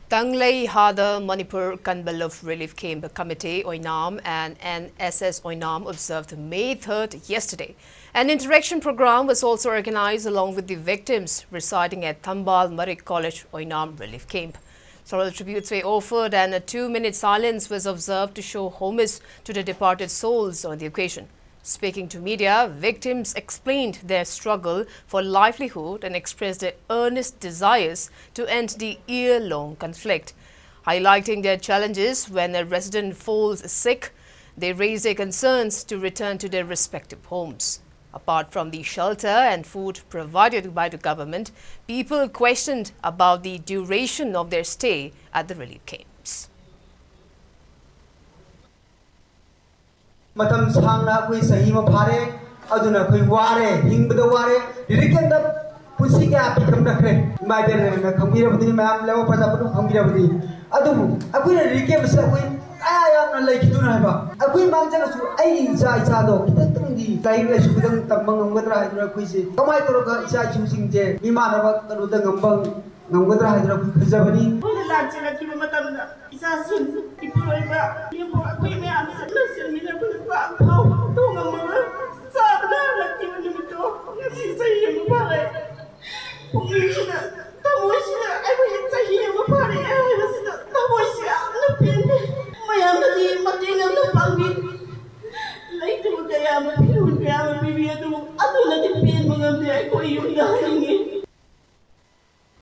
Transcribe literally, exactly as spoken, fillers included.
Tanglei Hada Manipur Kanbalof Relief Camp Committee Oinam and N S S Oinam observed May third yesterday. An interaction program was also organized along with the victims residing at Thambal Marik College Oinam Relief Camp. Several tributes were offered and a two-minute silence was observed to show homage to the departed souls on the occasion. Speaking to media, victims explained their struggle for livelihood and expressed their earnest desires to end the year-long conflict. Highlighting their challenges, when a resident falls sick, they raise their concerns to return to their respective homes. Apart from the shelter and food provided by the government, people questioned about the duration of their stay at the relief camps. ꯃꯇꯝ ꯁꯥꯡꯅ ꯑꯩꯈꯣꯏ ꯆꯍꯤ ꯑꯃ ꯐꯥꯔꯦ꯫ ꯑꯗꯨꯅ ꯑꯩꯈꯣꯏ ꯋꯥꯔꯦ, ꯍꯤꯡꯕꯗ ꯋꯥꯔꯦ꯫ ꯔꯤꯂꯤꯐ ꯀꯦꯝꯞꯇ ꯄꯨꯟꯁꯤ ꯀꯌꯥ ꯄꯤꯊꯝꯅꯈ꯭ꯔꯦ꯫ ꯏꯃꯥ ꯏꯕꯦꯟꯅ ꯈꯪꯕꯤꯔꯕꯗꯨꯅꯤ, ꯃꯌꯥꯝ ꯂꯩꯕꯥꯛ ꯄ꯭ꯔꯖꯥ ꯄꯨꯝꯅꯃꯛ ꯈꯪꯕꯤꯔꯕꯗꯤ꯫ ꯑꯗꯨꯕꯨ ꯑꯩꯈꯣꯏꯅ ꯔꯤꯂꯤꯐ ꯀꯦꯝꯞ ꯑꯁꯤꯗ ꯑꯩꯈꯣꯏ ꯀꯌꯥ ꯌꯥꯝꯅ ꯂꯩꯈꯤꯗꯣꯏꯅꯣ ꯍꯥꯏꯕ꯫ ꯑꯩꯈꯣꯏ ꯃꯥꯡꯖꯔꯁꯨ ꯑꯩꯒꯤ ꯏꯆꯥ ꯏꯆꯥꯗꯣ ꯈꯤꯇꯪꯗꯤ ꯂꯥꯏꯔꯤꯛ ꯂꯥꯏꯁꯨ ꯈꯤꯇꯪ ꯇꯝꯕ ꯉꯝꯒꯗ꯭ꯔꯥ ꯍꯥꯏꯗꯨꯅ ꯑꯩꯈꯣꯏꯁꯦ ꯀꯃꯥꯏꯅ ꯇꯧꯔꯒ ꯏꯆꯥ ꯏꯁꯨꯁꯤꯡꯁꯦ ꯃꯤꯃꯥꯟꯅꯕ ꯀꯩꯅꯣꯗ ꯉꯝꯕ ꯉꯝꯒꯗ꯭ꯔꯥ ꯍꯥꯏꯗꯨꯅ ꯑꯩꯈꯣꯏ ꯈꯟꯖꯕꯅꯤ꯫ ꯑꯩꯈꯣꯏꯅ ꯂꯥꯟ ꯆꯦꯜꯂꯛꯈꯤꯕ ꯃꯇꯝꯗ ꯏꯆꯥꯁꯤꯡ, ꯏꯄꯨꯔꯣꯏꯕ, ꯏꯅꯦꯝꯕꯣꯛ, ꯑꯩꯈꯣꯏ ꯃꯌꯥꯝ